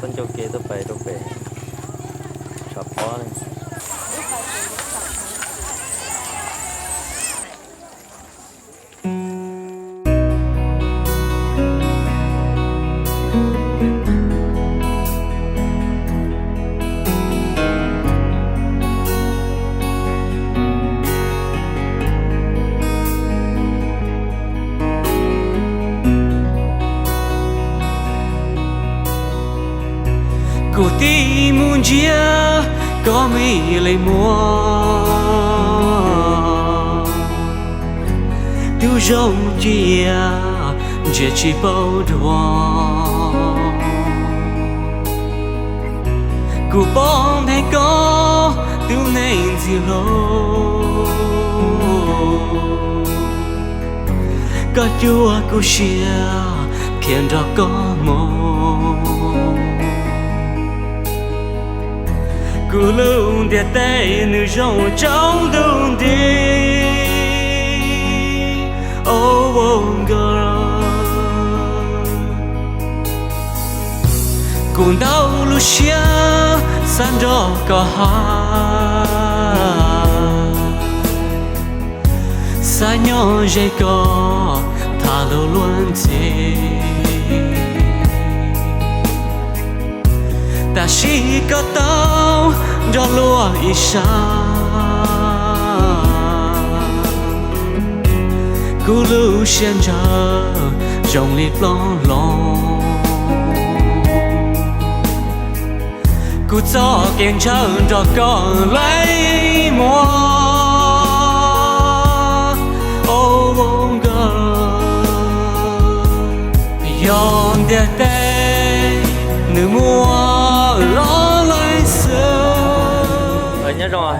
Tuaj ncauj ke tuaj pais rau pem tshav pob ne. Kuv tib mus ntsiab koj me li muaj, tus zoo cia ntsia tsis paub dua. Kuv pom nthe koj tus neeg ntxim hlub, koj cuag kuv siab qhia nrog koj mus. Kuv lub ntiaj teb nws zoo tsaus ntuj nti, oh, oh, girl. Kuv ntau lub siab xav nrog koj hais, xav nyob ze koj tham lub luag ntxhi. Tab sis koj tau nrog luag ib sab, kuv lub siab ntshaw zoo li plob hlob. Kuv txoj kev ntshaw nrog koj lawm muaj, oh, girl. Yog ntiaj teb nws muaj los lawm xwb. Nyob zoo,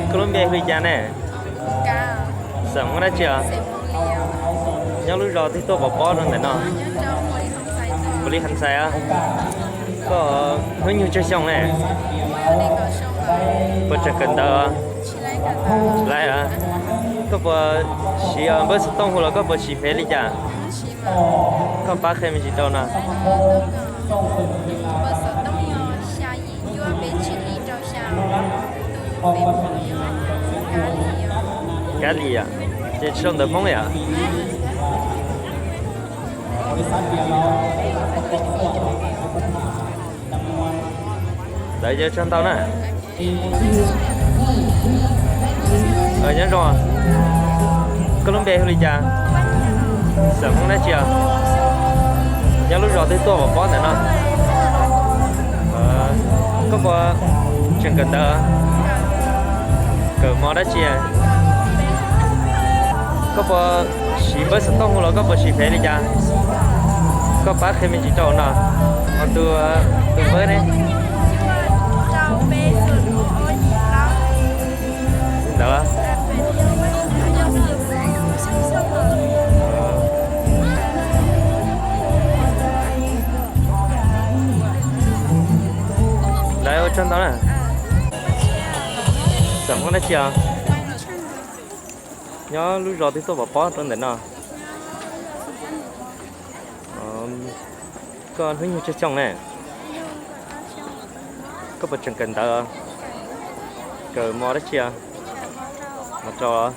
koj lub npe hu li cas ne? Xam Hmoob dab tsi os? Nyob lub zos twg tuaj pov pob rau ntawm no? Puav Leej Kham Xais os. Koj hnub nyoog tsawg xyoo ne? Puas tseem kawm ntawv? Laiv os. Koj puas siv npawb xov tooj hu los koj puas siv fev li cas? Koj pab qhia me ntsis rau no. Kab li yom, ces tsis sau ntawv Hmoob yom. Lawv yog tsaug ntau na. Nyob zoo, koj lub npe hu li cas? Xam Hmoob dab tsi os? Nyob lub zos twg tuaj pov pob ntawm no? Koj puas tseem kawm ntawv? Kawm mos dab tsi? Koj puas siv npawb xov tooj hu los koj puas siv fev li cas? Koj pab qhia me ntsis rau no. Tus, tus npawb ne? Ntawd los? Lawv ua tsaug ntau na. Xam Hmoob dab tsi os? Nyob lub zos twg tuaj pov pob rau ntawm no? Koj hnub nyoog tsawg xyoo ne? Koj puas tseem kawm ntawv? Kawm mos dab tsi? Mos rau.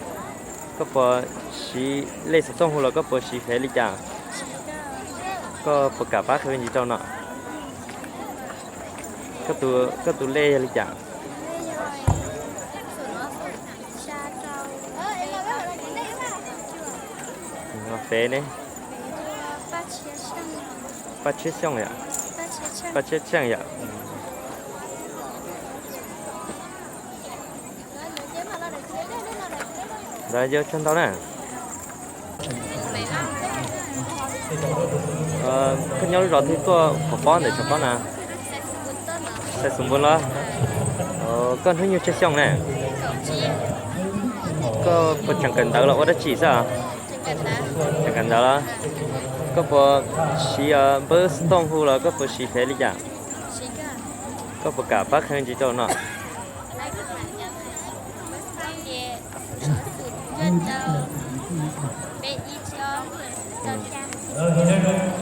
Koj puas siv lej xov tooj hu los koj puas siv fev li cas? Koj puas kam pab qhia me ntsis rau no? Koj tus lej yog li cas? Fev ne? Paj Tshiab Xyooj yom. Ntawd yog tsaug ntau na. Koj nyob lub zos twg tuaj pov pob ntawm tshav pob na? Xais Xus Npus los? Koj hnub nyoog tsawg xyoo ne? Koj puas tseem kawm ntawv los ua dab tsi xwb? Tseem kawm ntawv los? Koj puas siv npawb xov tooj hu los koj puas siv fev li cas? Koj puas kam pab qhia me ntsis rau no?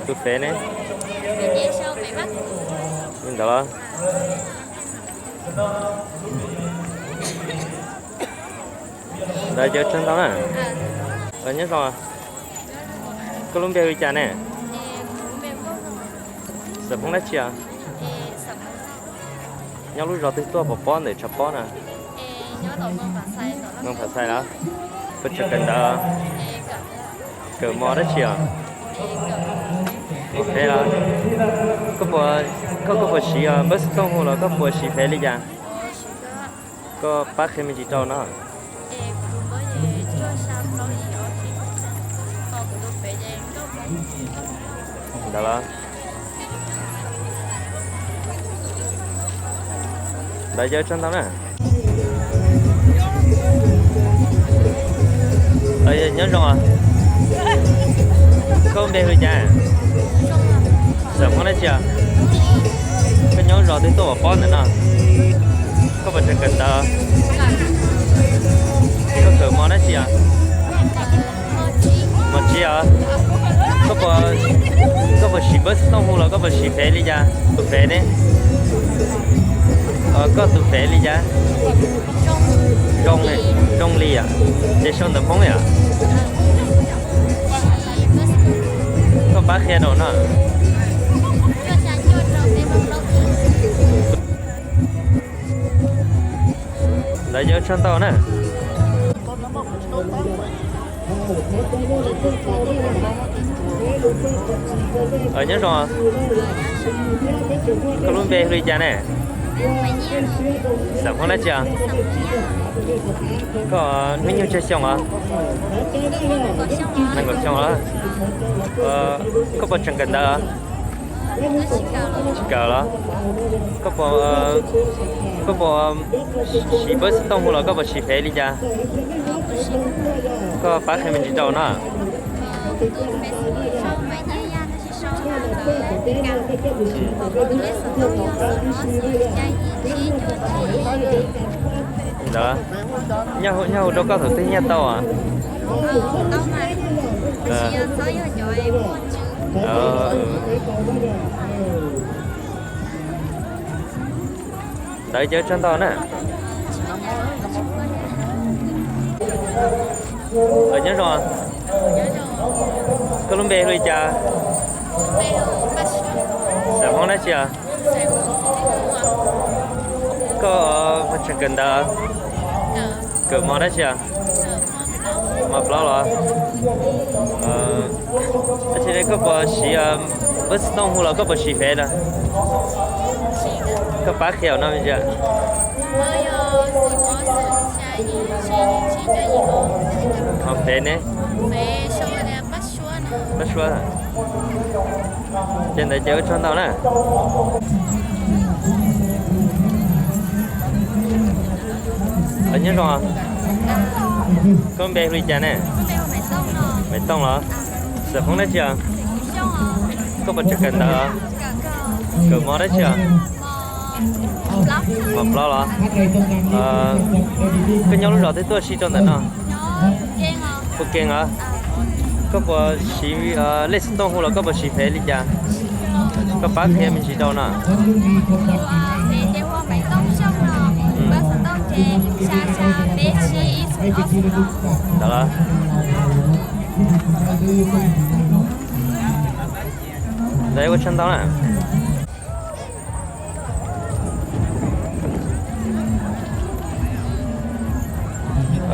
Tus fev ne? Li ntawd los? Ntawd ces ua tsaug ntau na. Nyob zoo, koj lub npe hu li cas ne? Xeem Hmoob dab tsi os? Nyob lub zos twg tuaj pov pob ntawm tshav pob na? Noo Phav Xais los? Koj tseem kawm ntawv? Kawm mos dab tsi os? Mos phev los? Koj, koj puas siv npawb xov tooj hu los koj puas siv fev li cas? Koj pab qhia me ntsis rau no. Ntawd los? Ntawd ces ua tsaug ntau na. Nyob zoo os. Koj npe hu li cas? Xeem Hmoob dab tsi os? Koj nyob zos twg tuaj pov pob ntawm no? Koj puas tseem kawm ntawv? Koj kawm mos dab tsi os? Mos tsib os. Koj puas siv npawb xov tooj hu los koj puas siv fev li cas? Tus fev ne? Koj tus fev li cas? Zoo, zoo li os. Ces sau ntawv Hmoob yom? Koj pab qhia rau no. Ntawd ces ua tsaug ntau na. Nyob zoo, koj lub npe hu li cas ne? Xeem Hmoob dab tsi os? Koj hnub nyoog tsawg xyoo os? Nees nkaum xyoo os. Koj puas tseem kawm ntawv? Tsis kawm los? Koj puas, koj puas siv npawb xov tooj hu los koj puas siv fev li cas? Koj pab qhia me ntsis rau no. Ntawd, nyob hu rau koj thaum twg nyiaj tau os? Ntawd ces ua tsaug ntau na. Nyob zoo, koj lub npe hu li cas? Xeem Hmoob dab tsi os? Koj puas tseem kawm ntawv? Kawm mos dab tsi os? Mos plaub los? Tab sis koj puas siv npawb xov tooj hu los koj puas siv fev na? Koj pab qhia no me ntsis. Mos fev ne? Pab suab. Ces ntawd ces ua tsaug ntau na. Nyob zoo, koj npe hu li cas ne? Maiv Tooj los? Xeem Hmoob dab tsi os? Koj puas tseem kawm ntawv? Kawm mos dab tsi os? Mos plaub los? Koj nyob lub zos twg tuaj si rau ntawm no? Phu Kees os. Koj puas siv lej xov tooj hu los koj puas siv fev li cas? Koj pab qhia me ntsis rau no. Ntawd los? Ntawd ua tsaug ntau na.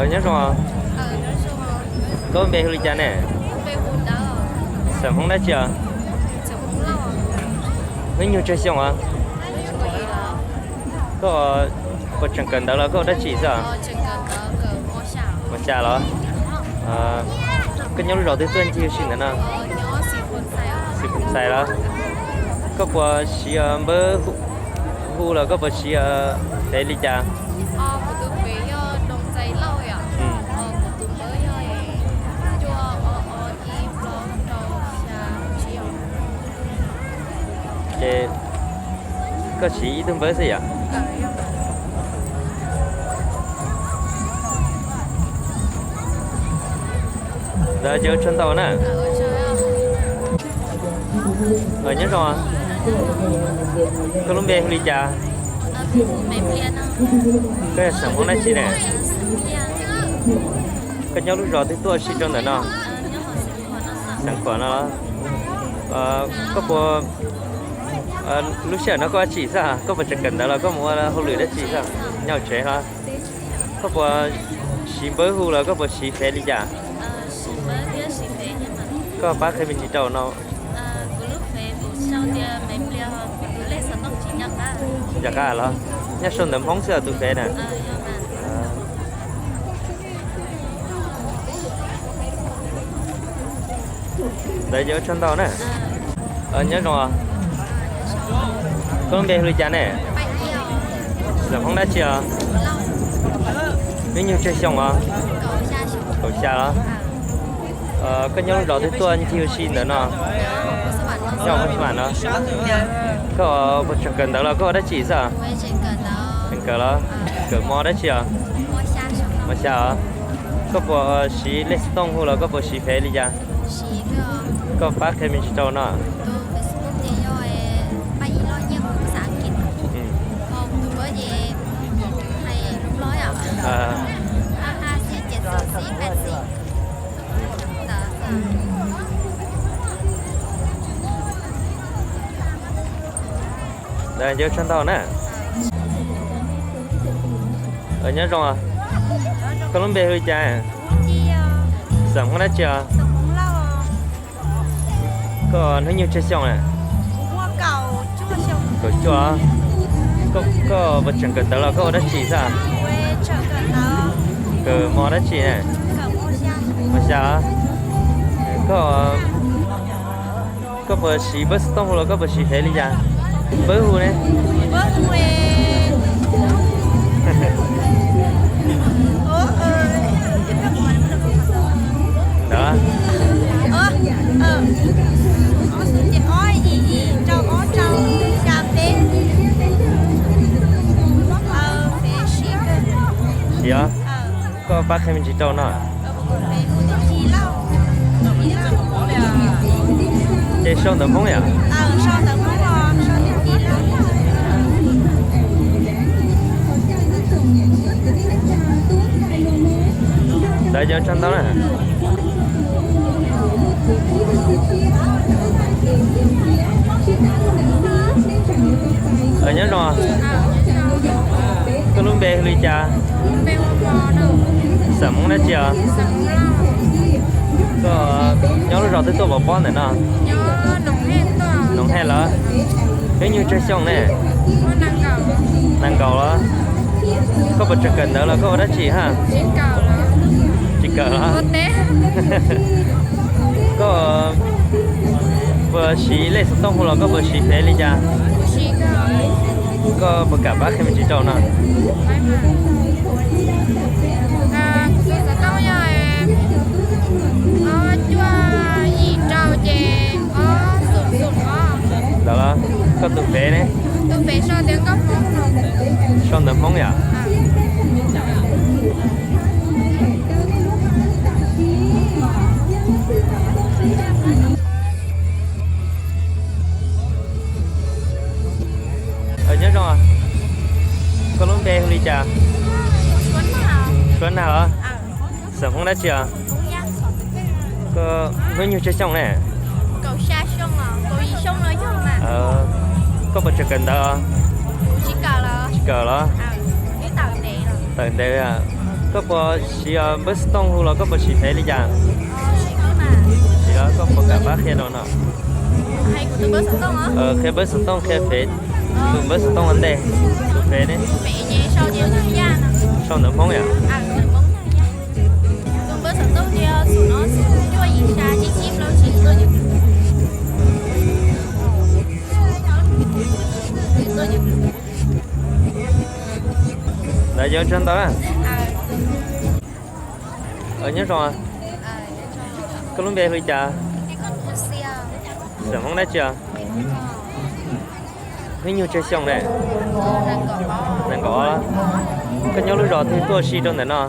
Nyob zoo, koj npe hu li cas ne? Xeem Hmoob dab tsi os? Hnub nyoog tsawg xyoo os? Koj puas tseem kawm ntawv los koj ua dab tsi xwb os? Mos xya los? Koj nyob lub zos twg tuaj ncig ua si ntawm no? Xis Phoo Xais los? Koj puas siv npawb hu los koj puas siv fev li cas? Ces koj siv ib tug npawb xwb yom? Ntawd ces ua tsaug ntau na. Nyob zoo, Koj lub npe hu li cas? Koj yog xeem Hmoob dab tsi ne? Koj nyob lub zos twg tuaj si rau ntawm no? Xeem Khuam no los? Koj puas, lub sij hawm no koj ua dab tsi xwb? Koj puas tseem kawm ntawv los koj mus ua hauj lwm dab tsi xwb? Nyob hauv tsev los? Koj puas siv npawb hu los koj puas siv fev li cas? Koj pab qhia me ntsis rau no. Tsis nco qab los? Nyob sau ntawv Hmoob xwb tus fev na. Ntawd ces ua tsaug ntau na. Nyob zoo. Koj lub npe hu li cas ne? Xeem Hmoob dab tsi os? Hnub nyoog tsawg xyoo os? Kaum xya los? Koj nyob lub zos twg tuaj ncig ua si ntawm no? Nyob Hmoob Xab Vam no. Koj puas tseem kawm ntawv los koj ua dab tsi xwb? Tseem kawm los? Kawm mos dab tsi os? Mos xya os? Koj puas siv lej xov tooj hu los koj puas siv fev li cas? Koj pab qhia me ntsis rau no. Ntawd ces ua tsaug ntau na. Nyob zoo. Koj lub npe hu li cas? Xeem Hmoob dab tsi os? Koj hnub nyoog tsawg xyoo na? Kaum cuaj. Koj puas tseem kawm ntawv los koj ua dab tsi xwb? Kawm mos dab tsi na? Mos xya. Koj, koj puas siv npawb xov tooj hu los koj puas siv fev li cas? Npawb hu ne? Ntawd. Siv os. Koj pab qhia me ntsis rau no. Ces sau ntawv Hmoob yom? Ntawd ces ua tsaug ntau na. Nyob zoo. Koj lub npe hu li cas? Xeem Hmoob dab tsi os? Koj nyob lub zos twg tuaj pov pob ntawm no? Noom Hej los? Hnub nyoog tsawg xyoo ne? Nees nkaum los? Koj puas tseem kawm ntawv los koj ua dab tsi hab? Tsis kawm los? Koj puas siv lej xov tooj hu los koj puas siv fev li cas? Koj puas kam pab qhia me ntsis rau no? Kuv tus xov tooj yog ob cuaj yim rau ces ob xoom xoom ob. Ntawd los? Koj tus fev ne? Tus fev sau tias Nkauj Hmoob no. Sau ntawv Hmoob yom? Nyob zoo. Koj lub npe hu li cas? Suab Nag los? Xeem Hmoob dab tsi os? Koj hnub nyoog tsawg xyoo ne? Koj puas tseem kawm ntawv? Tsis kawm los? Tawm ntev. Koj puas siv npawb xov tooj hu los koj puas siv fev li cas? Siv los, koj puas kam pab qhia rau no? Qhia npawb xov tooj, qhia fev. Tus npawb xov tooj ua ntej, tus fev ne? Sau ntawv Hmoob yom? Ntawd ces ua tsaug ntau na. Nyob zoo. Koj lub npe hu li cas? Xeem Hmoob dab tsi os? Hnub nyoog tsawg xyoo ne? Nees nkaum. Koj nyob lub zos twg tuaj si rau ntawm no?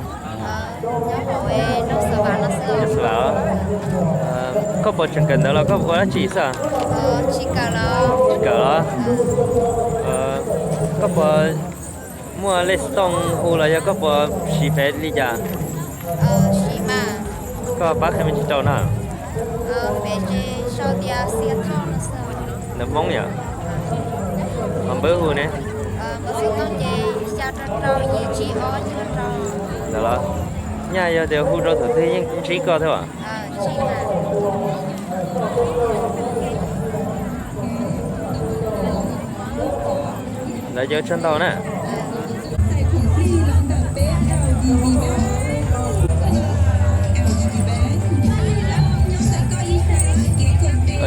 Xav Vam. Koj puas tseem kawm ntawv los koj ua dab tsi xwb? Tsis kawm los? Koj puas muaj lej xov tooj hu los yog koj puas siv fev li cas? Koj pab qhia me ntsis rau no. Ntawm Hmoob yom? Ho npawb hu ne? Ntawd los, nyaj yog tias hu rau thaum twg yeej ntsib koj thiab as? Lawv cov tsag ntau na.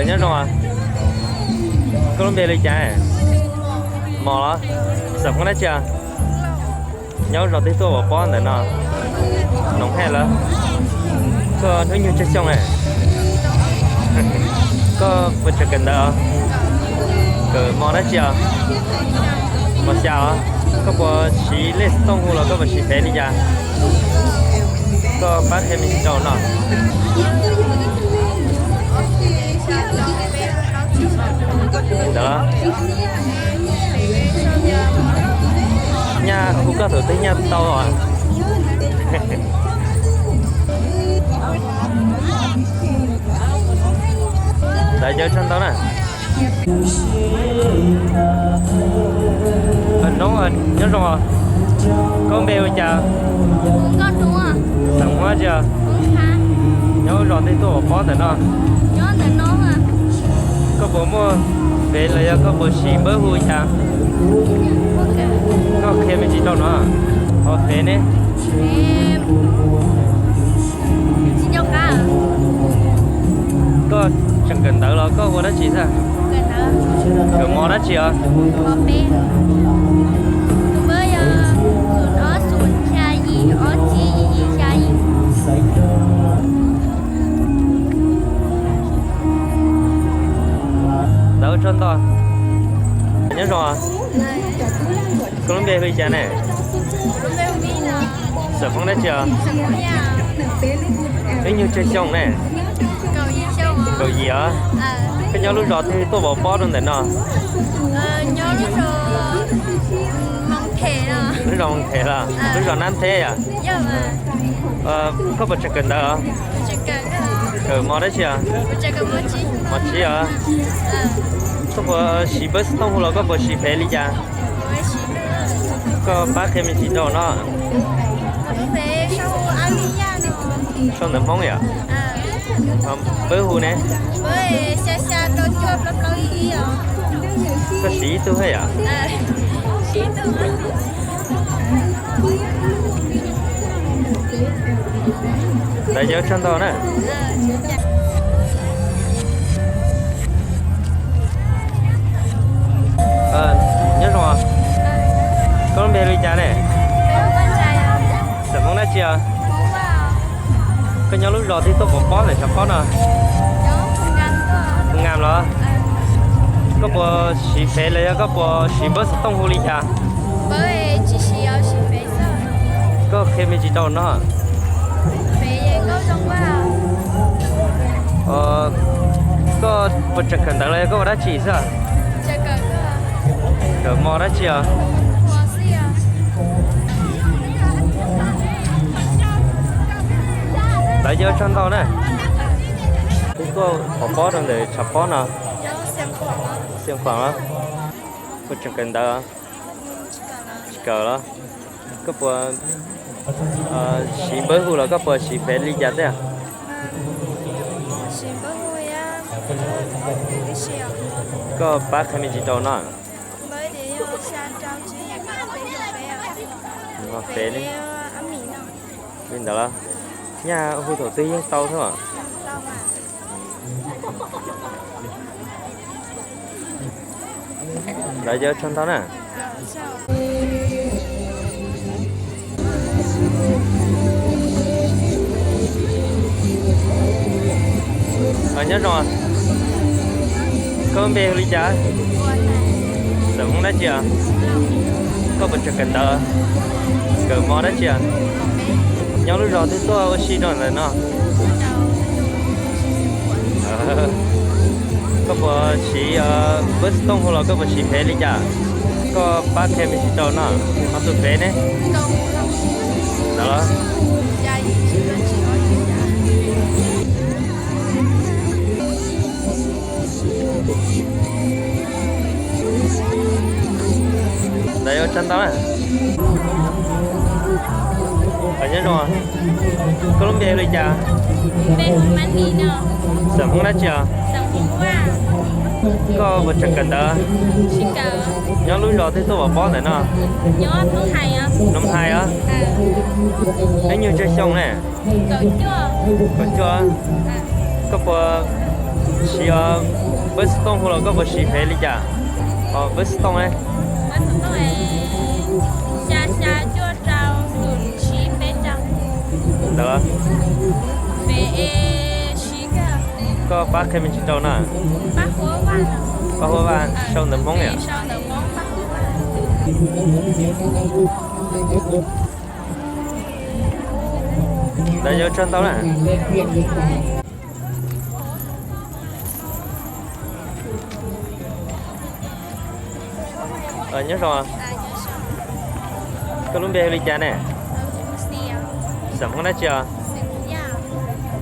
Nyob zoo, koj lub npe li cas? Mos los? Xeem Hmoob dab tsi? Nyob zos twg tuaj pov pob ntawm no? Noov Hej lawm. Koj hnub nyoog tsawg xyoo? Koj puas tseem kawm ntawv? Kawm mos dab tsi os? Mos xya os. Koj puas siv lej xov tooj hu los koj puas siv fev li cas? Koj pab qhia me ntsis rau no. Ntawd, nyaj hu koj thaum twg nyaj tau. Lawv cov tsag ntau na. Noob, nyob zoo os. Koj npe hu cas? Xeem Hmoob dab tsi? Nyob zos twg tuaj pov pob ntawm no? Koj puas muaj fev los yog koj puas siv npawb hu li cas? Koj qhia me ntsis rau no. Ho fev ne? Koj tseem kawm ntawv los koj ua dab tsi xwb? Kawm mos dab tsi os? Ntawv tsag ntau. Nyob zoo. Koj lub npe hu li cas ne? Xeem Hmoob dab tsi os? Hnub nyoog tsawg xyoo ne? Kaum yim os. Koj nyob lub zos twg tuaj pov pob rau ntawm no? Lub zos Moos Them los? Lub zos Nab Theb yom? Koj puas tseem kawm ntawv os? Kawm mos dab tsi os? Mos tsib os. Koj puas siv npawb xov tooj hu los koj puas siv fev li cas? Koj pab qhia me ntsis rau no. Sau ntawv Hmoob yom? Npawb hu ne? Koj siv ib tug thiab yom? Lawv cov tsag ntau na. Nyob zoo. Koj lub npe hu li cas ne? Xeem Hmoob dab tsi os? Koj nyob lub zos twg tuaj pov pob ntawm tshav pob no? Phu Ngam los? Koj puas siv fev los yog koj puas siv npawb xov tooj hu li cas? Koj qhia me ntsis rau no. Koj puas tseem kawm ntawv los yog koj ua dab tsi xwb? Kawm mos dab tsi os? Lawv cov tsag ntau na. Twb tuaj pov pob rau ntawm tshav pob no. Xeem Hmoob los? Puas tseem kawm ntawv? Tsis kawm los? Koj puas siv npawb hu los koj puas siv fev li cas thiab? Koj pab qhia me ntsis rau no. Fev ne? Li ntawd los? Nyaj hu thaum twg yeej tau thiab os. Lawv cov tsag ntau na. Nyob zoo. Koj lub npe hu li cas? Xeem Hmoob dab tsi os? Koj puas tseem kawm ntawv? Kawm mos dab tsi os? Nyob lub zos twg tuaj ua si rau ntawm no? Koj puas siv npawb xov tooj hu los koj puas siv phev li cas? Koj pab qhia me ntsis rau no, ho tus phev ne? Ntawd los? Ntawd yuav tsawg ntau na. Nyob zoo, koj lub npe hu li cas? Xam Hmoob dab tsi os? Koj puas tseem kawm ntawv? Nyob lub zos twg tuaj pov pob ntawm no? Noo Hais os. Hnub nyoog tsawg xyoo ne? Kaum cuaj. Koj puas siv npawb xov tooj hu los koj puas siv phev li cas? Npawb xov tooj ne? Ntawd. Koj pab qhia me ntsis rau no. Pab Huab Vaj, sau ntawv Hmoob yom. Ntawd yuav tsawg ntau na. Nyob zoo, koj lub npe hu li cas ne? Xam Hmoob dab tsi os?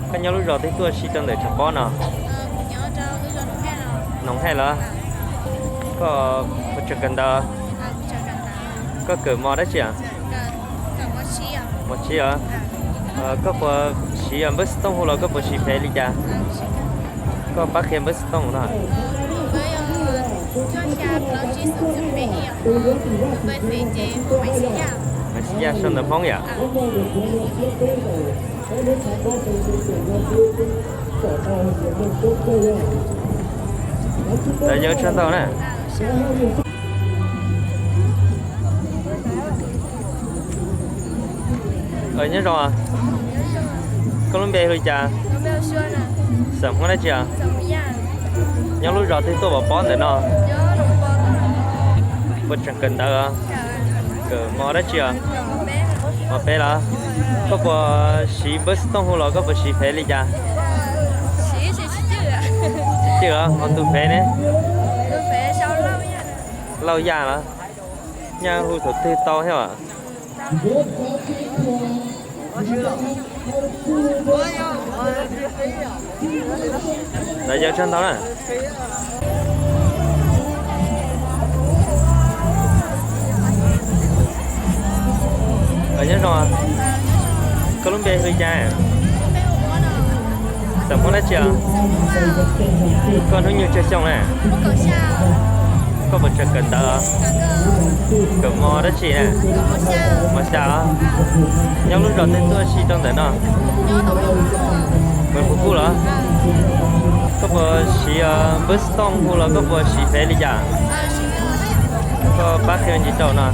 Koj nyob lub zos twg tuaj si rau ntawm tshav pob no? Noom Haij los? Koj puas tseem kawm ntawv? Koj kawm mos dab tsi os? Mos tsib os. Koj puas siv npawb xov tooj hu los koj puas siv phev li cas? Koj pab qhia npawb xov tooj no. Mas xi yaj sau ntawv Hmoob yom. Ntawd yuav tsawg ntau na. Nyob zoo, koj lub npe hu li cas? Xam Hmoob dab tsi os? Nyob lub zos twg tuaj pov pob ntawm no? Puas tseem kawm ntawv? Kawm mos dab tsi os? Mos peb los? Koj puas siv npawb xov tooj hu los koj puas siv phev li cas? Tsis cwj os, ho tus phev ne? Lauj Yaj los? Nyaj hu thaum twg tau thiab os? Ntawd yuav tsawg ntau na. Nyob zoo, koj lub npe hu li cas? Xam Hmoob dab tsi os? Koj hnub nyoog tsawg xyoo na? Koj puas tseem kawm ntawv? Kawm mos dab tsi na? Mos xya os. Nyob lub zos twg tuaj si rau ntawm no? Mas kuv kuj los? Koj puas siv npawb xov tooj hu los koj puas siv phev li cas? Koj pab qhia me ntsis rau no.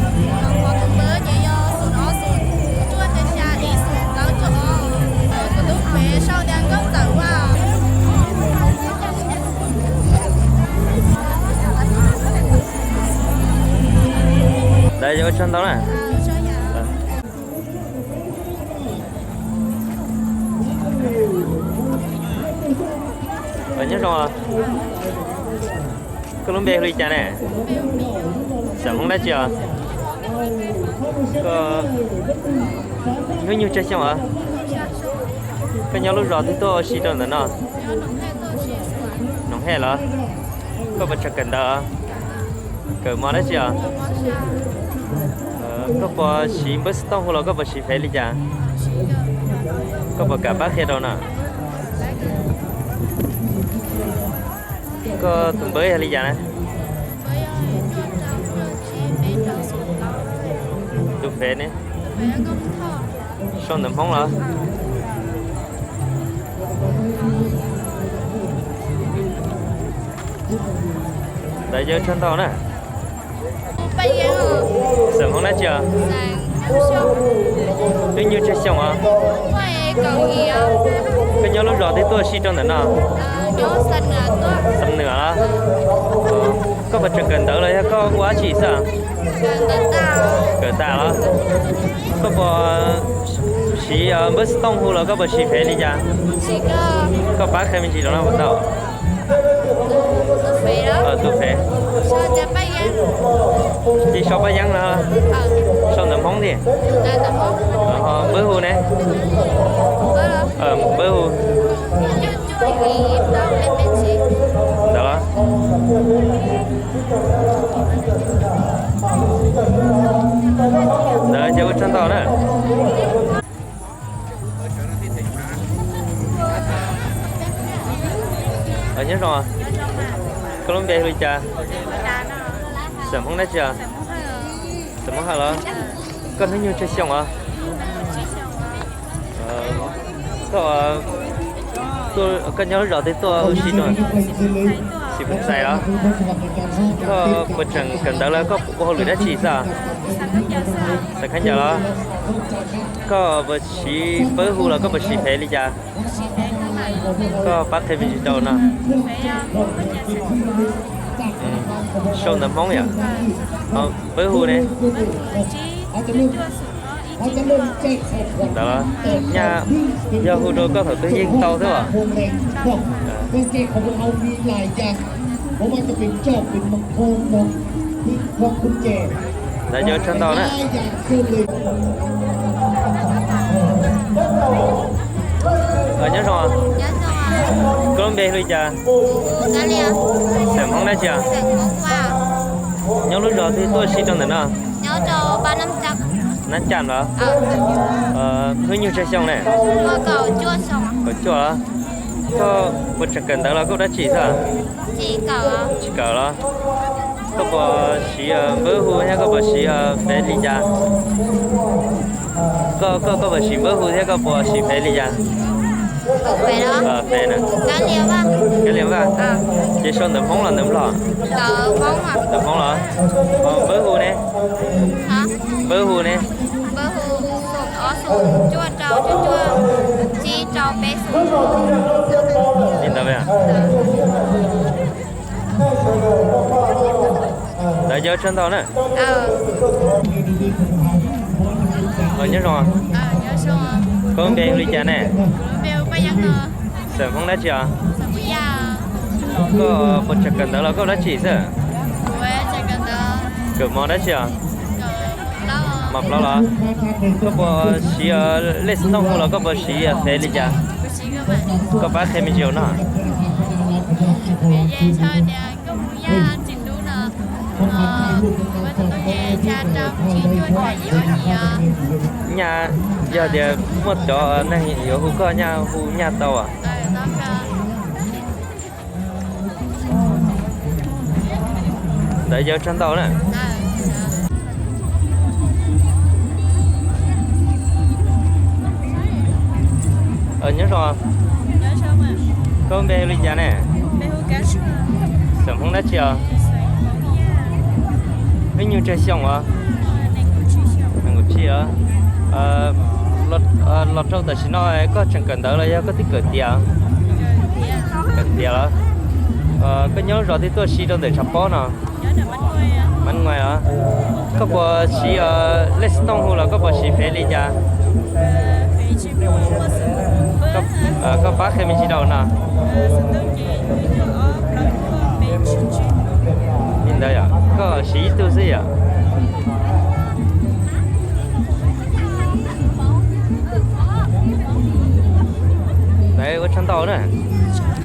Ntawd yuav ua tsaug ntau na. Nyob zoo, koj lub npe hu li cas ne? Xam Hmoob dab tsi os? Koj hnub nyoog tsawg xyoo os? Koj nyob lub zos twg tuaj ua si rau ntawm no? Noom Hej los? Koj puas tseem kawm ntawv? Kawm mos dab tsi os? Koj puas siv npawb xov tooj hu los koj puas siv phev li cas? Koj puas kam pab qhia rau no? Koj tus npawb yog li cas na? Tus phev ne? Sau ntawv Hmoob los? Ntawd yog tsawg ntau na. Xam Hmoob dab tsi os? Hnub nyoog tsawg xyoo os? Koj nyob lub zos twg tuaj si rau ntawm no? Xam Nwm los? Koj puas tseem kawm ntawv los yog koj ua dab tsi xwb? Kawm tas los? Koj puas siv npawb xov tooj hu los koj puas siv phev li cas? Koj pab qhia me ntsis rau no puas tau? Tus phem. Ces sau paj yeeb no, sau ntawv Hmoob thiab. Npawb hu ne? Npawb hu. Ntawd los. Ntawd ces ua tsaug ntau na. Nyob zoo, koj lub npe hu li cas? Xeem Hmoob dab tsi os? Xeem Hmoob Hawj los? Koj hnub nyoog tsawg xyoo os? Koj, koj nyob lub zos twg tuaj ua si rau? Xim Pheej Xais los? Koj puas tseem kawm ntawv los koj ua hauj lwm dab tsi xwb? Xeem Khaib Ncaws los? Koj puas siv npawb hu los koj puas siv fev li cas? Koj pab qhia me ntsis rau no. Sau ntawv Hmoob yom. Npawb hu ne? Ntawd los, nyaj yog hu rau koj thaum twg yeej tau thiab os. Ntawd ces ua tsaug ntau na. Nyob zoo, koj lub npe hu li cas? Xeem Hmoob dab tsi os? Nyob lub zos twg tuaj si rau ntawm no? Nab Cam los? Hnub nyoog tsawg xyoo ne? Kaum cuaj los? Koj puas tseem kawm ntawv los koj ua dab tsi xwb? Tsis kawm los? Koj puas siv npawb hu thiab koj puas siv fev li cas? Koj, koj, koj puas siv npawb hu thiab koj puas siv fev li cas? Fev na. Kab Lias Vaj. Ces sau ntawv Hmoob los ntawv Nplog? Ntawv Hmoob los? Npawb hu ne? Npawb hu ne? Li ntawd. Ntawd ces ua tsaug ntau na. Nyob zoo, koj lub npe hu li cas ne? Xeem Hmoob dab tsi os? Koj puas tseem kawm ntawv los koj ua dab tsi xwb? Kawm mos dab tsi os? Mos plaub los? Koj puas siv lej xov tooj hu los koj puas siv fev li cas? Koj pab qhia me ntsis rau no. Nyaj, yog tias muaj cov neeg yuav hu koj nyaj hu nyaj tau as? Ntawd ces ua tsaug ntau na. Nyob zoo, koj npe hu li cas ne? Xeem Hmoob dab tsi os? Hnub nyoog tsawg xyoo os? Nees nkaum tsib os. Los rau tam sim no koj tseem kawm ntawv los yog koj twb kawm tiav? Kawm tiav los? Koj nyob lub zos twg tuaj si rau ntawm tshav pob no? Mab Nuais os. Koj puas siv lej xov tooj hu los koj puas siv fev li cas? Koj pab qhia me ntsis rau no. Li ntawd yom, koj siv ib tug xwb yom. Ntawd ua tsaug ntau na.